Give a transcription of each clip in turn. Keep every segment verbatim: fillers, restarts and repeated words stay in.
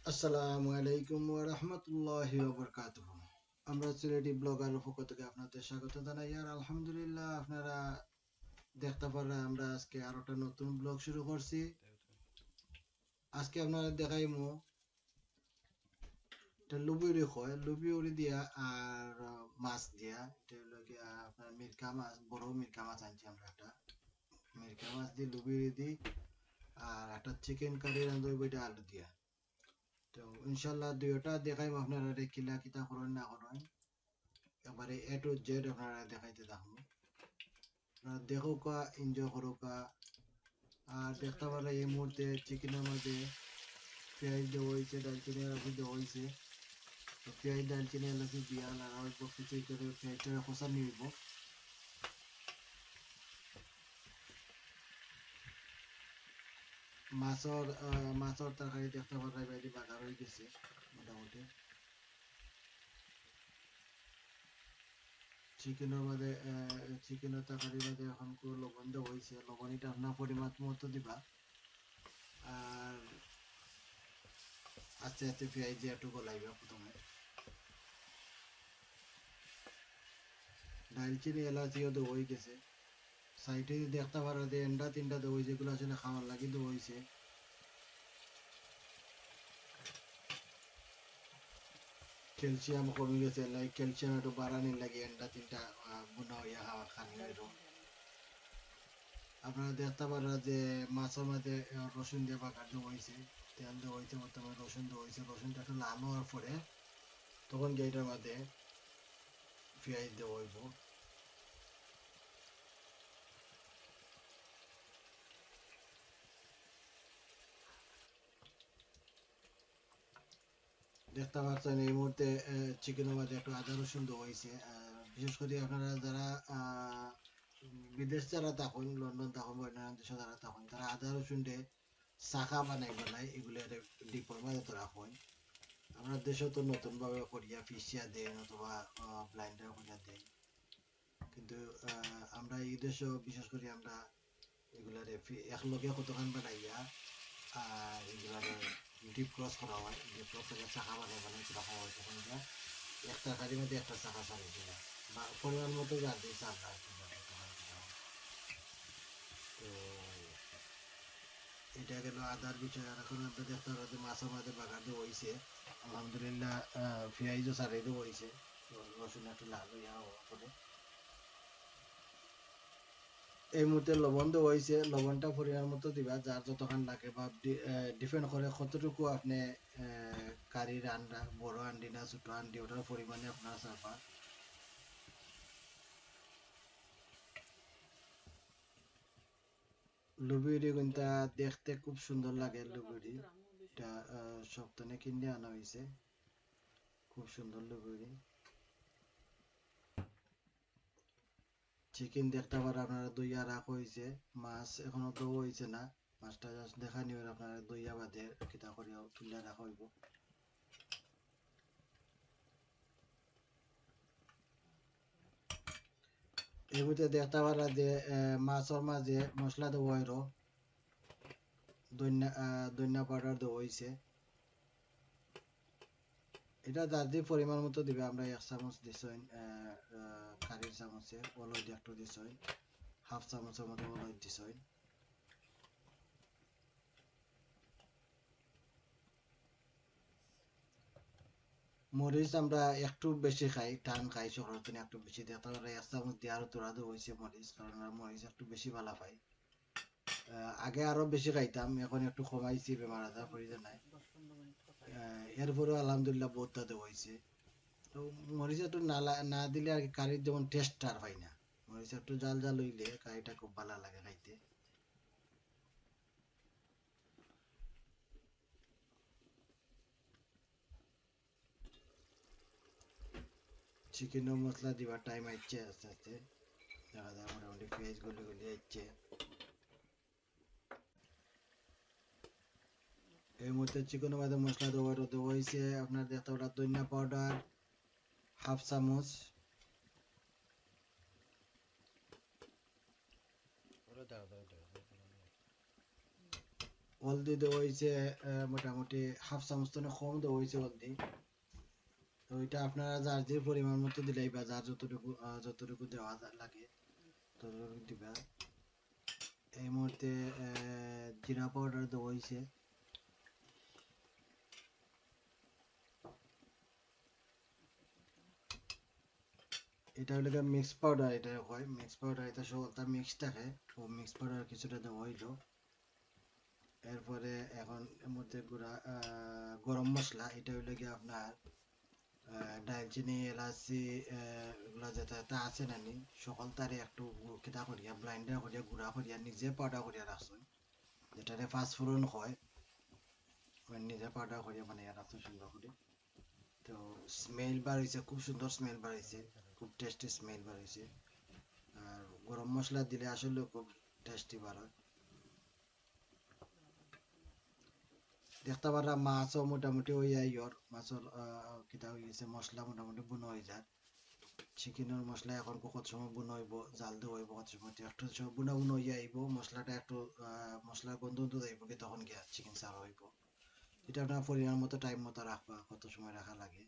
আসসালামু আলাইকুম ওয়া রাহমাতুল্লাহি ওয়া বারাকাতুহু। আমরা সিলেটি ব্লগার পক্ষ থেকে আপনাদের স্বাগত জানাই। আর আলহামদুলিল্লাহ, আপনারা দেখতা পাররা আমরা আজকে আরোটা নতুন ব্লগ শুরু করছি। আজকে আপনারারে দেখাইমু, ইটা লুবি উরি কয়, লুবি উরি দিয়া আর, আহ, মাছ দিয়া। ইটা অইলো গিয়া আপনার মিরকা মাছ, বড় মিরকা মাছ আনছি আমরা একটা। মিরকা মাছ দি, লুবি উরি দি, আর একটা চিকেন কারি রান্ধা অইবো ইটা আলু দিয়া। তো ইনশাআল্লাহ দুইওটা দেখাইমু আপনারারে কিলা কিতা করইন না করইন, একবারে A to Z আপনারারে দেখাইতে থাকমু। আপনারা দেখউক্কা, enjoy করউক্কা। আর দেখতা পাররা এই মুহূর্তে চিকেনর মাঝে পিয়াজ দেওয়া অইছে, দারচিনি, এলাচি দেওয়া অইছে। তো পিয়াজ, দারচিনি, এলাচি দিয়া লাড়া অইবো, কিছু করে পিয়াজটারে কষানি অইবো। মাছর, আহ, মাছর তরকারি দেখতা পাররা এবায়দি বাগার অই গেছে মোটামুটি। চিকেনর মাঝে, আহ, চিকেনর তরকারির মাঝে এখন কু লবণ দেওয়া অইছে। লবণ ইটা আপনার পরিমাণ মতো দিবা। আর আস্তে আস্তে পিয়াজ দিয়া একটু গলাইবা প্রথমে। দারচিনি, এলাচিও দেওয়া অই গেছে। সাইডে দেখতা পাররা যে এন্ডা তিনটা দেওয়া অইছে, এগুলা আসলে খাওয়ার লাগি দেওয়া অইছে। ক্যালসিয়াম কমি গেছে, like, ক্যালসিয়াম একটু বাড়ানির লাগি এন্ডা তিনটা, আহ, বুনা অইয়া খাওয়া খানি অইলো। আপনারা দেখতা পাররা যে মাছর মাঝে, আহ, রসুন দিয়া বাগার দেওয়া অইছে, তেল দেওয়া অইছে, বর্তমানে রসুন দেওয়া অইছে। রসুনটা একটু লাল অওয়ার পরে তখন গিয়া ইটার মাঝে পিয়াজ দেওয়া অইবো। দেখতা পারছইন এই মুহূর্তে, আহ, চিকেনর মাঝে একটু আদা রসুন দেওয়া অইছে। আহ, বিশেষ করি আপনারা যারা, আহ, বিদেশ যারা থাকইন, লন্ডন থাকইন বা অন্যান্য দেশো যারা থাকইন, তারা আদা রসুনরে চাকা বানাই বানাই ইগুলারে ডিপর মাঝে তো রাখইন। আমরা দেশো তো নতুন ভাবে করিয়া পিষিয়া দেইন অথবা, আহ, blender করিয়া দেইন। কিন্তু, আহ, আমরা ই দেশো বিশেষ করি আমরা ইগুলারে ফি-, একলগে কতখান বানাইয়া, আর ইগুলারে ডিপ রোস্ট করা অয়, ডিপ রোস্ট করিয়া চাকা বানাই বানাই রাখা অয়, তখন গিয়া এক তরকারির মাঝে একটা চাকা ছাড়ি দিয়া, বা পরিমাণ মতো যার যে চাল আর কি, যার যতখান খাওয়া। তো ইটা গেলো আদার বিষয়। আর এখন আমরা দেখতা পাররা যে মাছর মাঝে বাগার দেওয়া অইছে, আলহামদুলিল্লাহ, আহ, পিয়াইজও ছাড়ি দেওয়া অইছে, তো রসুন একটু লাল অইয়া অওয়ার পরে এই মুহূর্তে লবণ দেওয়া অইছে, লবণটা পরিমাণ মতো দিবা, যার যতখান লাগে বা ডি-, আহ, depend করে কতটুকু আপনে, আহ, কারি রানরা, বড় আনডি না ছোট আনডি, ওটার পরিমাণে আপনারা চাবা। লুবিউরি কিন্তু দেখতে খুব সুন্দর লাগে, লুবিউরি। এটা, আহ, সপ্তাহে কিনে আনা অইছে, খুব সুন্দর লুবিউরি। চিকেন দেখতা পাররা আপনারা ধইয়া রাখা অইছে, মাছ এখনো ধোয়া অইছে না, মাছটা just দেখানি অইলো আপনারা ধইয়া বাদে কিতা করিয়া তুলিয়া রাখা অইবো। এই মুহূর্তে দেখতা পাররা যে, আহ, মাছর মাঝে মশলা দেওয়া অইলো, ধনিয়া, আহ, ধনিয়া powder দেওয়া অইছে। এটা যার যে পরিমাণ মতো দিবা, আমরা এক চামচ দিছইন, আহ, আহ, কারির চামচে হলুদ একটু দিছইন, হাফ চামচর মতো হলুদ দিছইন। মরিচ আমরা একটু বেশি খাই, টান খাই, সকলের জন্য একটু বেশি দেয়। তারপরে এক চামচ দিয়ে আরো তোড়া দেওয়া অইছে মরিচ, কারণ আমরা মরিচ একটু বেশি ভালা পাই। আহ, আগে আরো বেশি খাইতাম, এখন একটু কমাইছি, বেমার আজার পড়ি যায় নাই। আহ, এরপরেও আলহামদুলিল্লাহ বহুতটা দেওয়া অইছে। তো মরিচ একটু না লা-, না দিলে আর কি কারির যেমন taste আর পাই না। মরিচ একটু ঝাল ঝাল অইলে কারিটা খুব ভালা লাগে খাইতে। চিকেনও মশলা দিবার time আইছে আস্তে আস্তে, দেখা যায় মোটামুটি পিয়াইজ গলি গলি আইছে। এই মুহূর্তে চিকেনর মাঝে মশলা দেওয়া, দেওয়া অইছে, আপনারা দেখতা পাররা ধনিয়া powder হাফ চামচ, হলদি দেওয়া হইছে, আহ, মোটামুটি হাফ চামচ তনে কম দেওয়া হইছে হলদি। তো এটা আপনারা যার যে পরিমাণ মতো দিলেই বা যার যতটুকু, আহ, যতটুকু দেওয়া যা-, লাগে, ততটুকু দিবা। এই মুহূর্তে, আহ, জিরা পাউডার দেওয়া হইছে। এটা হইলো গিয়া মিক্স পাউডার, এটা হয় মিক্স পাউডার, এটা সবটা মিক্স থাকে। তো মিক্স পাউডার কিছুটা দেওয়া হইলো। এরপরে এখন এর মধ্যে গুঁড়া, আহ, গরম মশলা, এটা হইলো গিয়া আপনার, আহ, দারচিনি, এলাচি, আহ, এগুলা যেটা, যেটা আছে নানি, সকলতারে একটু গু-, কিতা করিয়া, ব্লেন্ডার করিয়া, গুঁড়া করিয়া, নিজে পাউডার করিয়া রাখছইন, যেটারে পাঁচ ফোড়ন কয়, ওই নিজে পাউডার করিয়া বানাইয়া রাখছইন সুন্দর করি। তো স্মেল বার হইছে, খুব সুন্দর স্মেল বার হইছে, খুব টেস্টি স্মেল বার হইছে। আর গরম মশলা দিলে আসলে খুব টেস্টি বার হয়। দেখতা পাররা মাছও মোটামুটি ওই আইয়র, মাছর, আহ, কিতা হই গেছে, মশলা মোটামুটি বুনা হই যার। চিকেনর মশলা এখন কত সময় বুনা হইব, জাল দেওয়া হইব কত সময়, তো একটু সময় বুনা বুনা হইয়া আইব, মশলাটা একটু, আহ, মশলার গন্ধ গন্ধ যাইব কি, তখন গিয়া চিকেন ছাড়া হইব। এটা আপনার পরিমাণ মতো টাইম মতো রাখবা, কত সময় রাখা লাগে।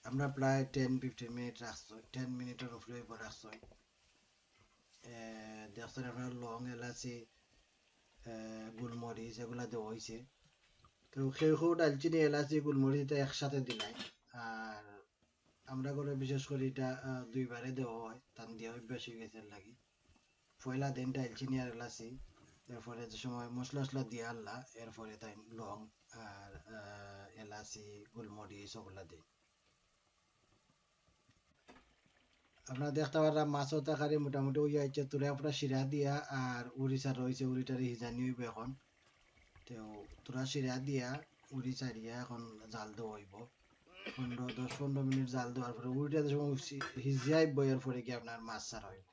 আমরা প্রায় টেন ফিফটিন মিনিট রাখছি, টেন মিনিটের উপরে উপর রাখছি। এ, দেখছেন আপনার লং, এলাচি, এ, গোলমরিচ এগুলা দেওয়া হইছে। তো কেউ কেউ দারচিনি, এলাচি, গোলমরিচ এটা একসাথে দিলাই। আর আমরা ঘরে বিশেষ করি এটা, আহ, দুইবারে দেওয়া হয়, তান দিয়া অভ্যাস হয়ে গেছে এর লাগি। পয়লা দিন দারচিনি আর এলাচি, এরপরে যে সময় মশলা টশলা দিয়া আল্লা, এরপরে তাই লং আর, আহ, এলাচি, গোলমরিচ ওগুলা দেই। আপনারা দেখতা পাররা মাছর তরকারি মোটামুটি হইয়া আইছে, থুড়া আপনার শিরা দিয়া আর উরি ছাড়া হইছে, উরিটারে হিজানি হইব এখন। তো থুড়া শিরা দিয়া উরি ছাড়িয়া এখন জাল দেওয়া হইব। পনেরো, দশ পনেরো মিনিট জাল দেওয়ার পরে উরিটা যে সময় উসি-, হিজিয়া আইব, এরপরে গিয়া আপনার মাছ ছাড়া হইব।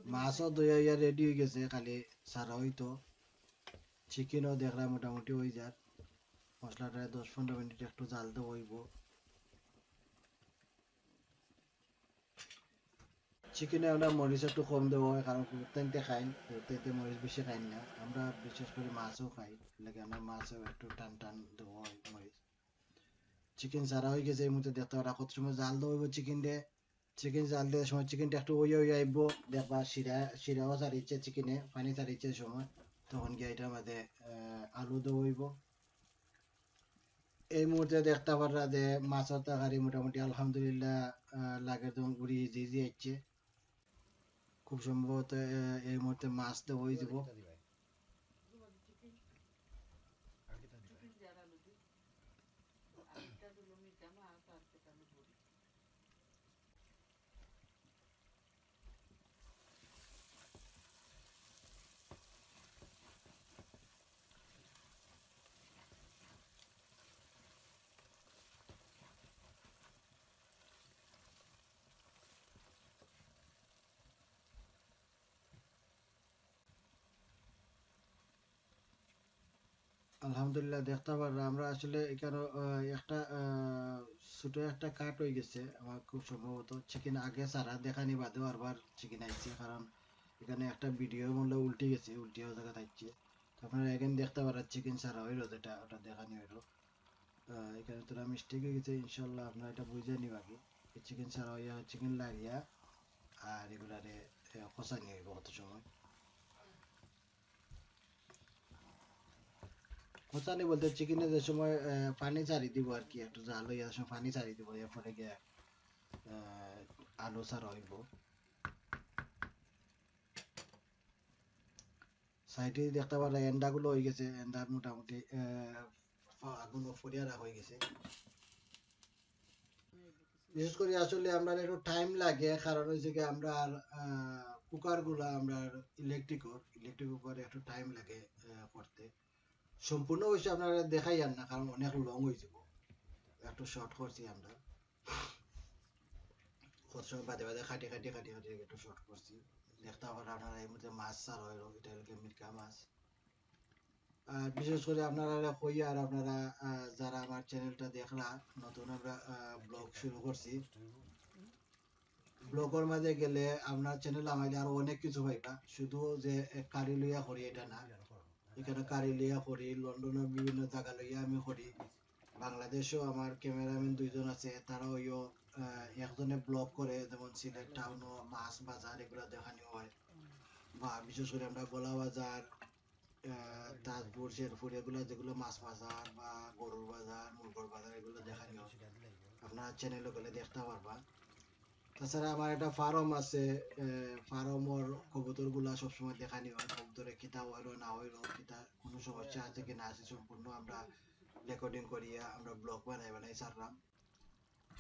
মাছও ধুইয়া ইয়া রেডি হয়ে গেছে, খালি ছাড়া হইতো। চিকেনও দেখরা মোটামুটি হয়ে যার। মশলাটা দশ পনেরো মিনিট একটু জাল দেওয়া হইব। চিকেনে আমরা মরিচ একটু কম দেওয়া হয়, কারণ কুকুরতাইনতে খাইন, কুকুরতাইনতে মরিচ বেশি খাইন না। আমরা বিশেষ করে মাছও খাই, লাগে আমরা মাছও একটু টান টান দেওয়া হয় মরিচ। চিকেন ছাড়া হয়ে গেছে, এই মুহূর্তে দেখতে পারা কত সময় জাল দেওয়া হইব চিকেন দিয়ে। চিকেন জাল দেওয়ার সময় চিকেনটা একটু ওই ওই আইব, দেখবা শিরা, শিরাও ছাড়িচ্ছে চিকেনে, পানি ছাড়িচ্ছে সময়, তখন গিয়ে এটার মধ্যে, আহ, আলু দেওয়া হইব। এই মুহূর্তে দেখতে পাররা যে মাছর তরকারি মোটামুটি আলহামদুলিল্লাহ, আহ, লাগের দম উড়ি ইজি ইজি আইচ্ছে। খুব সম্ভবত, আহ, এই মুহূর্তে মাছ দেওয়া হয়ে দিব। আলহামদুলিল্লাহ, দেখতে পাররা আমরা আসলে এখানে, আহ, একটা, আহ, ছোট একটা কাট হয়ে গেছে আমার, খুব সম্ভবত চিকেন আগে ছাড়া দেখানি বাদেও আরবার চিকেন আইছে, কারণ এখানে একটা ভিডিও মনে হয় উল্টে গেছে, উল্টিয়া জায়গা থাকছে। তো আপনারা এখানে দেখতে পাররা চিকেন ছাড়া হইল যেটা, ওটা দেখানি হইল। আহ, এখানে তোরা মিস্টেক হয়ে গেছে, ইনশাল্লাহ আপনারা এটা বুঝে নিবা কি, চিকেন ছাড়া হইয়া চিকেন লাগিয়া আর এগুলারে, আহ, কষানি হইব কত সময়। কষানি বলতে চিকেনে যে সময়, আহ, পানি ছাড়ি দিব আর কি, একটু জাল হইয়া যে সময় পানি ছাড়ি দিব, এরপরে গিয়ে, আহ, আলু ছাড়া হইব। সাইডে দেখতে পাররা এন্ডাগুলো হয়ে গেছে, এন্ডার মোটামুটি, আহ, আগুন অফ করিয়া রাখা হয়ে গেছে। বিশেষ করে আসলে আমরা একটু টাইম লাগে, কারণ হইছে কি আমরা, আহ, কুকার গুলা আমরা ইলেকট্রিক, ইলেকট্রিক কুকার একটু টাইম লাগে, আহ, করতে। সম্পূর্ণ অবশ্য আপনারা দেখাই আর না, কারণ অনেক লং হয়ে যাব, একটু শর্ট করছি আমরা। কত সময় বাদে বাদে কাটি কাটি কাটি কাটি একটু শর্ট করছি। দেখতে পাররা আপনারা এই মধ্যে মাছ ছাড়া হইল, এটা হইল গিয়ে মিরকা মাছ। আর বিশেষ করে আপনারা কই আর আপনারা, আহ, যারা আমার চ্যানেলটা দেখরা, নতুন আমরা, আহ, ব্লগ শুরু করছি। ব্লগর মাঝে গেলে আপনার চ্যানেল আমাদের আরো অনেক কিছু পাইবা, শুধু যে কারি লইয়া করি এটা না, এখানে কারি লইয়া করি, লন্ডনের বিভিন্ন জায়গা লইয়া আমি করি। বাংলাদেশও আমার ক্যামেরাম্যান দুইজন আছে, তারা ওইও আহ, একজনে ব্লগ করে, যেমন সিলেট টাউনও মাছ বাজার এগুলা দেখানি হয়, বা বিশেষ করে আমরা গোলা বাজার, আহ, তাজপুর, শেরপুর এগুলা যেগুলো মাছ বাজার বা গরুর বাজার, মুরগর বাজার এগুলো দেখানি হয়, আপনার চ্যানেলে গেলে দেখতে পারবা। তাছাড়া আমার একটা ফার্ম আছে, আহ, ফার্মর কবুতরগুলা সবসময় দেখানি হয়, কবুতরে কিতা হইলো না হইলো, কিতা কোনো সমস্যা আছে কি না আছে সম্পূর্ণ আমরা রেকর্ডিং করিয়া আমরা ব্লগ বানাই বানাই ছাড়লাম।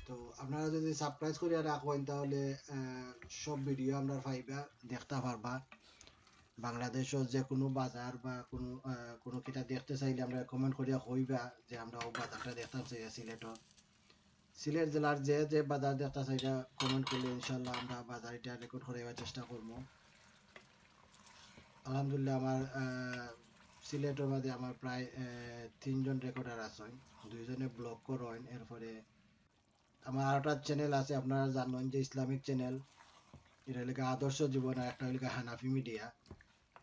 তো আপনারা যদি সাবস্ক্রাইব করিয়া রাখেন তাহলে আহ, সব ভিডিও আমরা পাইবা, দেখতে পারবা। বাংলাদেশও যে কোনো বাজার বা কোনো আহ, কোনো কিতা দেখতে চাইলে আমরা কমেন্ট করিয়া কইবা যে আমরা ও বাজারটা দেখতাম চাই সিলেটর। সিলেট জেলার যে যে বাজার দেখতে চাইবা কমেন্ট করলে ইনশাল্লাহ আমরা বাজার এটা রেকর্ড করাইবার চেষ্টা করবো। আলহামদুলিল্লাহ আমার আহ, সিলেটর মাঝে আমার প্রায় আহ, তিনজন রেকর্ডার আছেন, দুইজনে ব্লগ করেন, এরপরে আমার আরেকটা চ্যানেল আছে, আপনারা জানেন যে ইসলামিক চ্যানেল, এটা হইল গিয়া আদর্শ জীবন আর একটা হইল গিয়া হানাফি মিডিয়া।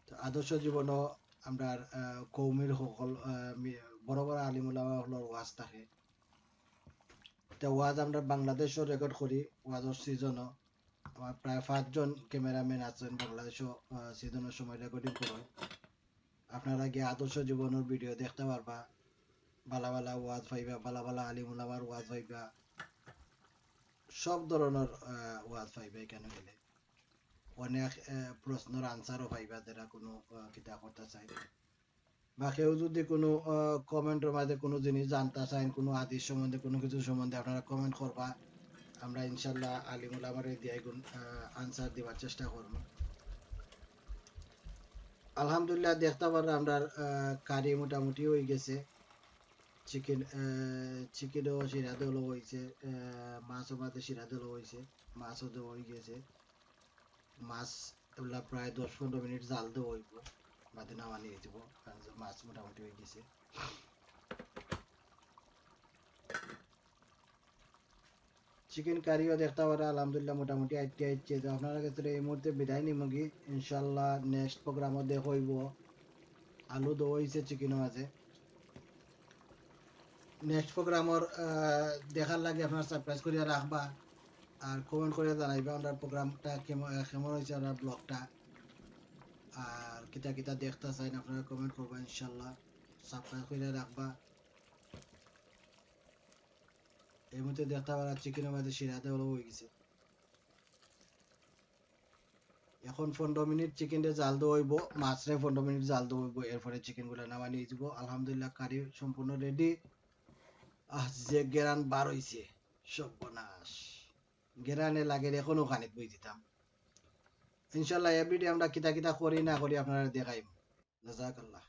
তো আদর্শ জীবনও আমরা আহ, কৌমির সকল আহ, মি- বড় বড় আলিম উলামা সকলর ওয়াজ থাকে। তো ওয়াজ আমরা বাংলাদেশও রেকর্ড করি, ওয়াজর সিজনও। আমার প্রায় পাঁচজন ক্যামেরাম্যান আছেন বাংলাদেশও আহ, সিজনের সময় রেকর্ডিং করেন। আপনারা গিয়া আদর্শ জীবনের ভিডিও দেখতে পারবা, ভালা ভালা ওয়াজ পাইবা, ভালা ভালা আলিম উলামার ওয়াজ পাইবা, সব ধরনের আহ, ওয়াজ পাইবা এখানে গেলে। অনেক আহ, প্রশ্নর আনসারও পাইবা, যারা কোনো আহ, কিতা করতে চাই। বা কেউ যদি কোনো কমেন্টর মাঝে কোনো জিনিস জানতে চান, কোনো হাদিস সম্বন্ধে, কোনো কিছু সম্বন্ধে আপনারা কমেন্ট করবা, আমরা ইনশাল্লাহ আলিম উলামারে দিয়া এগুন আনসার দিবার চেষ্টা করবো। আলহামদুলিল্লাহ, দেখতে পাররা আমরা কারি মোটামুটি হয়ে গেছে। চিকেন চিকেনও শিরা দেওয়া হয়েছে, মাছও মাঝে শিরা দেওয়া হয়েছে, মাছও দেওয়া হয়ে গেছে। মাছ এগুলা প্রায় দশ পনেরো মিনিট জাল দেওয়া হইব, বাদে নামানি হয়ে যাব, কারণ যে মাছ মোটামুটি হয়ে গেছে। চিকেন কারিও দেখতে পাররা আলহামদুলিল্লাহ মোটামুটি আইটতে আইটছে। তো আপনারা কাছে এই মুহূর্তে বিদায় নিমুগি, ইনশাল্লাহ নেক্সট প্রোগ্রামও দেখা হইব। আলু দেওয়া হয়েছে চিকেনও আছে। নেক্সট প্রোগ্রামর দেখার লাগি আপনারা সাবস্ক্রাইব করিয়া রাখবা, আর কমেন্ট করিয়া জানাইবা আমরা প্রোগ্রামটা কেমন কেমন হয়েছে, আমরা ব্লগটা, আর কিতা কিতা দেখতে চাইন আপনারা কমেন্ট করবা ইনশাল্লাহ। সাবস্ক্রাইব করিয়া রাখবা। এই মুহূর্তে দেখতে পাররা চিকেনের মাঝে শিরা দেওয়া হয়ে গেছে। এখন পনেরো মিনিট চিকেনটা জাল দেওয়া হইব, মাছরে পনেরো মিনিট জাল দেওয়া হইব, এরপরে চিকেনগুলো নামানি হয়ে যাব। আলহামদুলিল্লাহ, কারি সম্পূর্ণ রেডি। আহ, যে গেরান বার হইছে, সর্বনাশ। গেরানে লাগে এখনো খানিক বই দিতাম। ইনশাল্লাহ, এভরিডে আমরা কিতা কিতা করি না করি আপনারা দেখাইব। জাজাকাল্লাহ।